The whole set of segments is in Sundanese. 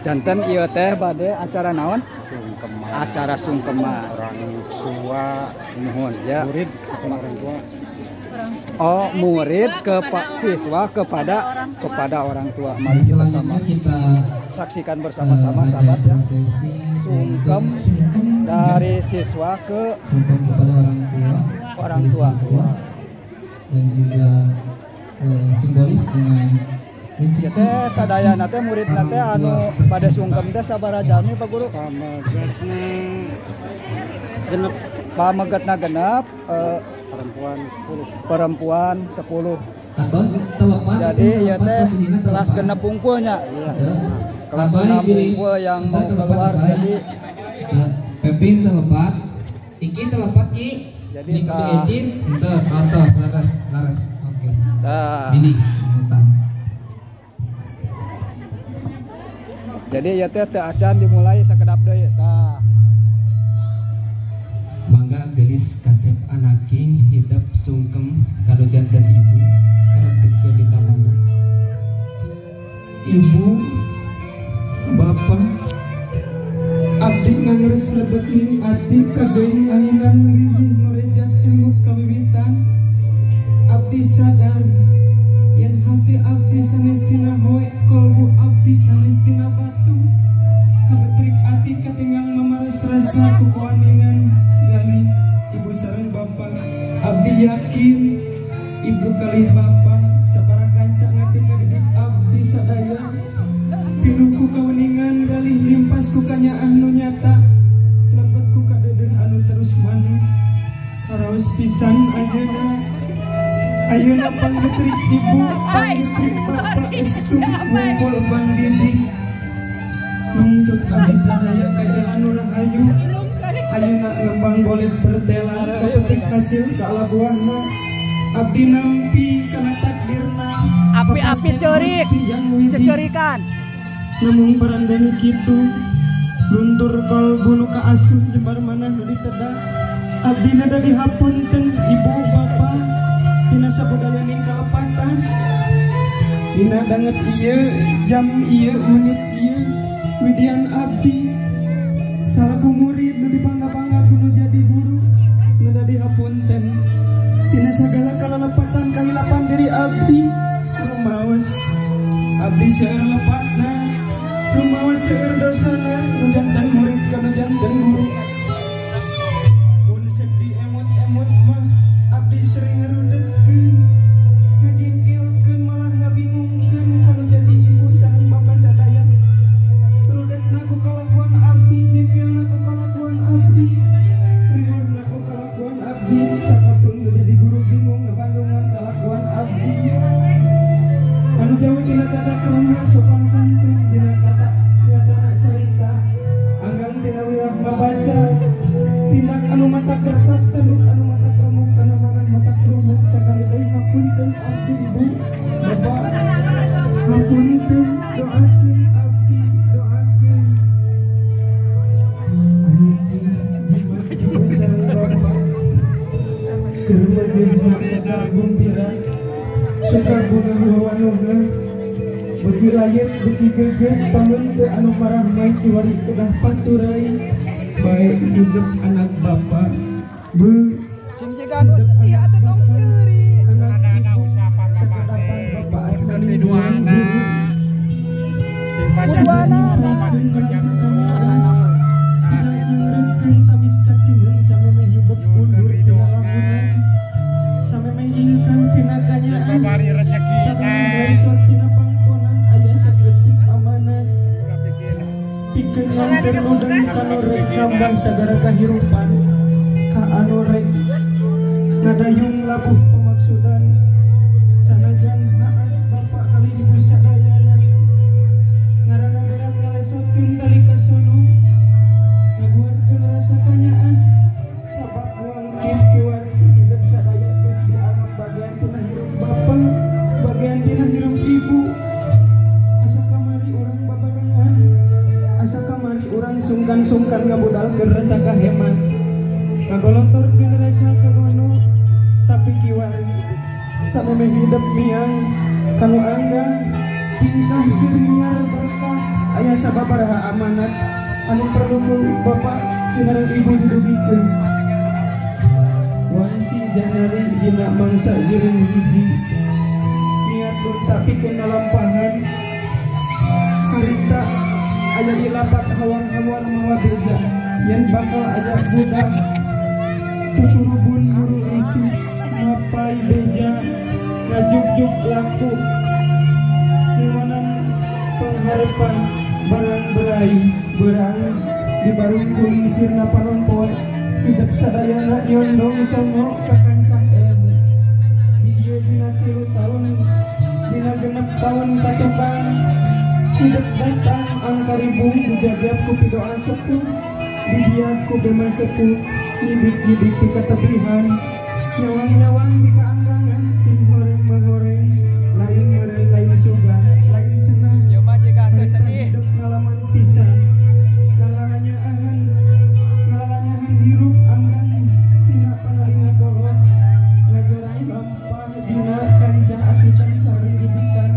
Janten ieu teh bade acara naon? Sungkeman. Acara sungkeman. Orang tua nuhun ya. Murid atau orang tua? Oh, murid ke siswa kepada orang tua. Mari kita sama kita saksikan bersama-sama sahabat ya. Sungkem dari siswa ke kepada orang tua. Dan juga simbolis dengan ieu teh sadayana teh muridna teh anu bade sungkem teh sabaraha jalmi Pak Guru? Pamegetna genep. Pamegetna genep, perempuan 10. Perempuan 10. Atos telepat. Jadi ieu teh kelas genep wungkulnya. Iya. Kelas 6 wungkul yang mau keluar jadi Pepin telepat, Iki telepat Ki. Jadi Ecin enter atos laras laras. Oke. Tah. Ini. Jadi ya teh teu acan dimulai sakedap deui tah. Mangga gelis kasep anaking hidep sungkem kanu janten ibu karetekeun dina mana. Ibu, bapak, abdi ngangreus lebet ning ati kageuing anginan ririh ngorejat ilmu kawiwitan. Abdi sadar yen hati abdi sanes tina hoe, kolbu abdi sanes tina batu. Kabetrik ati katinggang mamaras rasa ku kuaningan gali ibu sareng bapak. Abdi yakin ibu kalih bapak sapara kanca ngati kadidik abdi sadaya. Pinuh ku kaweningan galih limpas ku kanyaah nu nyata, lebet ku kadeudeung anu terus manis. Karaos pisan ayeuna. Ayeuna panggetrik ibu, panggetrik bapak estu ngumpul pangdidik. Nuntut abdi sadaya ka jalan nu rahayu. Ayeuna ngembang boleh bertela, kapetik hasil kalabuahna. Abdi nampi kana takdirna. Api-api ceurik, cecerikan. Namung parandani kitu, luntur kolbu nu kaasup jembar manah nu ditedak. Abdi nada dihapunten ibu bapak. Tina sabudayaning kalepatan, dina danget ieu, jam ieu, menit ieu, widian abdi salaku murid nu dibangga-bangga kudu jadi guru, nada dihapunten. Tina sagala kalelepatan kahilapan diri abdi, rumaos abdi seueur lepatna, rumaos seueur dosana, nu janten murid ka nu janten guru. Mun sek diemut-emut mah abdi sering ngarudetkeun, ngajengkelkeun malah ngabingungkeun kanu jadi ibu sareng bapa sadaya. Rudetna ku kalakuan abdi, jengkelna ku kalakuan abdi, riweuhna ku kalakuan abdi, sakapeung nu jadi guru bingung ngabandungan kalakuan abdi. Anu jauh dina tata krama sopan santun, dina tata nyatana carita, anggang tina wirahma basa, tindak anu mata kertak, tanduk anu mata kremuk, kana manah mata krumuk. Sakali deui hapunten abdi ibu, bapak, hapunten, doakeun abdi, doakeun. Anu jimat ibu sareng bapak, keur wajehna sakar gumbira, suka bunga wawanungan, beuki layet beuki geget, pameun teu anu marahmai kiwari kedah paturai. Baik hidup anak bapak, bu sing jiga anu sedih atuh tong seuri. Anak ibu sakedapan bapak asmani guru. Kuduanana sidang ngeureutkeun tawis katineng samemeh hibet undur tina lamunan, samemeh ingkang tina kanyaah, samemeh lesot tina pangkonan aya saketik amanat. Pikeun nganter udeng kanu rek nambah sagara kahirupan, ka anu rek ngadayung labuh pemaksudan. Sanajan haat bapak kali ibu sadayana, ngaranna berat ngalesotkeun tali kasono, ngaguarkeun rasa kanyaah, sabab wangkit kiwari hidup sadaya geus dianggap bagian tina hirup bapak, bagian tina hirup ibu. Asa kamari urang babarengan, asa kamari urang sungkan-sungkan ngabudalkeun rasa kahemat, ngagolontorkeun rasa kagono, tapi kiwari samemeh hidup miang. Kanu anggang tingkah gerinyar berkah aya sababaraha amanat anu perlu ku bapak sinareng ibu didugikeun. Wanci janari dina mangsa jeureung hiji niat lunta pikeun ngalampahan harita aya di lapak hawar-hawar mawa beja yen bakal aya budak tuturubun guru isu mapai beja ngajuk-juk laku nyumanan pengharapan barang berai berang di barung kulisirna panon poe hidup sadayana nyondong songo kakancah ilmu ieu dina 3 tahun dina 6 tahun katukang hidup datang angkaribung dijajab ku pidoa sepuh didiak ku bema sepuh nyidik-nyidik di ketepihan nyawang-nyawang di keanggangan sing horeng mahoreng lain meren lain suga lain cenah harita hidup ngalaman pisan ngalalanyahan hirup anggang tina pangalinga kolot ngajorang lampah dina kancah atikan sareng didikan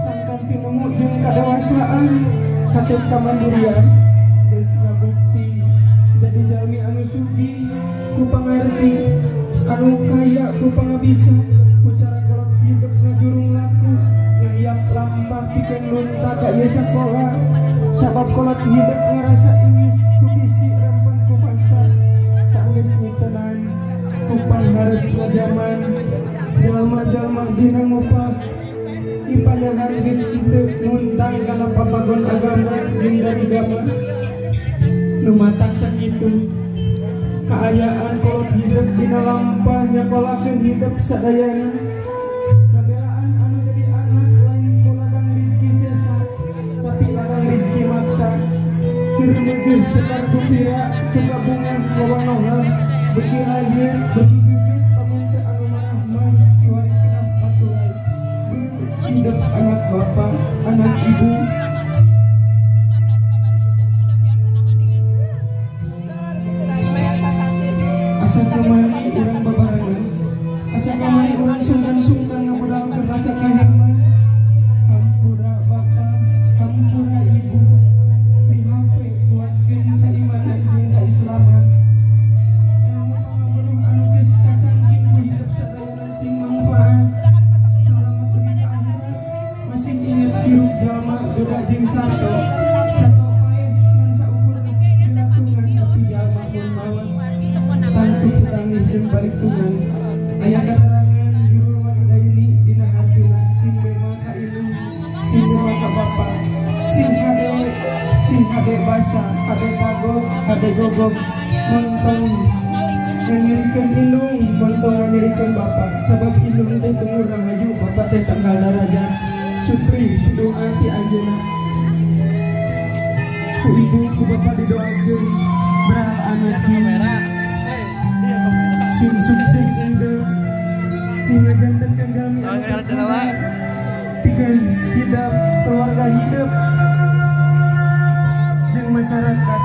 sangkan tinemu jeung kadewasaan katut kamandirian geus ngabukti jadi jalmi anu sugih ku pangarti anu kaya ku pangabisa ku cara kolot hidup ngajurung laku ngahiap lampah pikeun lunta ka ieu sakola sabab kolot hidup ngarasa ingis ku bisi rempen ku pasar saenggeus nyitenan ku pangharep ngajaman jalma-jalma dina ngupah dipayahan geus kitu nguntang kana papagon agama jeung darigama nu matak sakitu kaayaan kolot hidup dina lampah nyakolakeun hidup sadayana ngabelaan anu jadi anak lain ku ladang rizki sesa tapi ladang rizki maksa keur meugeuh sekar gupira suka bunga wawanoha beuki layeun beuki geugeuh pamun teu anu marahmah kiwari kenap baturai hidup anak bapak anak ibu. Asa kamari urang babarengan, asa kamari urang sungkan-sungkan ngamodalkeun rasa kaheman. Hampura bapa, hampura ibu, mihape kuatkeun kaimanan jeung kaislaman. Ilmu pangaweruh anu geus kacangking ku hidup sadayana sing mangfaat. Salamet dugi ka akhirat, masih inget hirup jalma beda jeung sato. Sato paeh ngan saukur dilatungan tapi jalma mun maot tangtu petangih jeung balik tungan. Aya katerangan birrul walidaini dina hartina sing bema ka indung sing bema ka bapa sing hade basa hade kagok hade gogok montong nganyirikeun indung montong nganyirikeun bapa sabab indung teh tunggu rahayu bapa teh tanggal darajat supri doa ti anjeunna ku ibu ku bapa didoakeun beral anak sing sukses hidup sing ngajantenkeun jalmi anu berguna pikeun hidup keluarga hidup jeung masyarakat.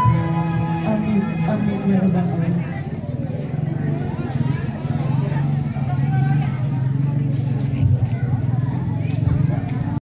Amin amin ya rabbal alamin.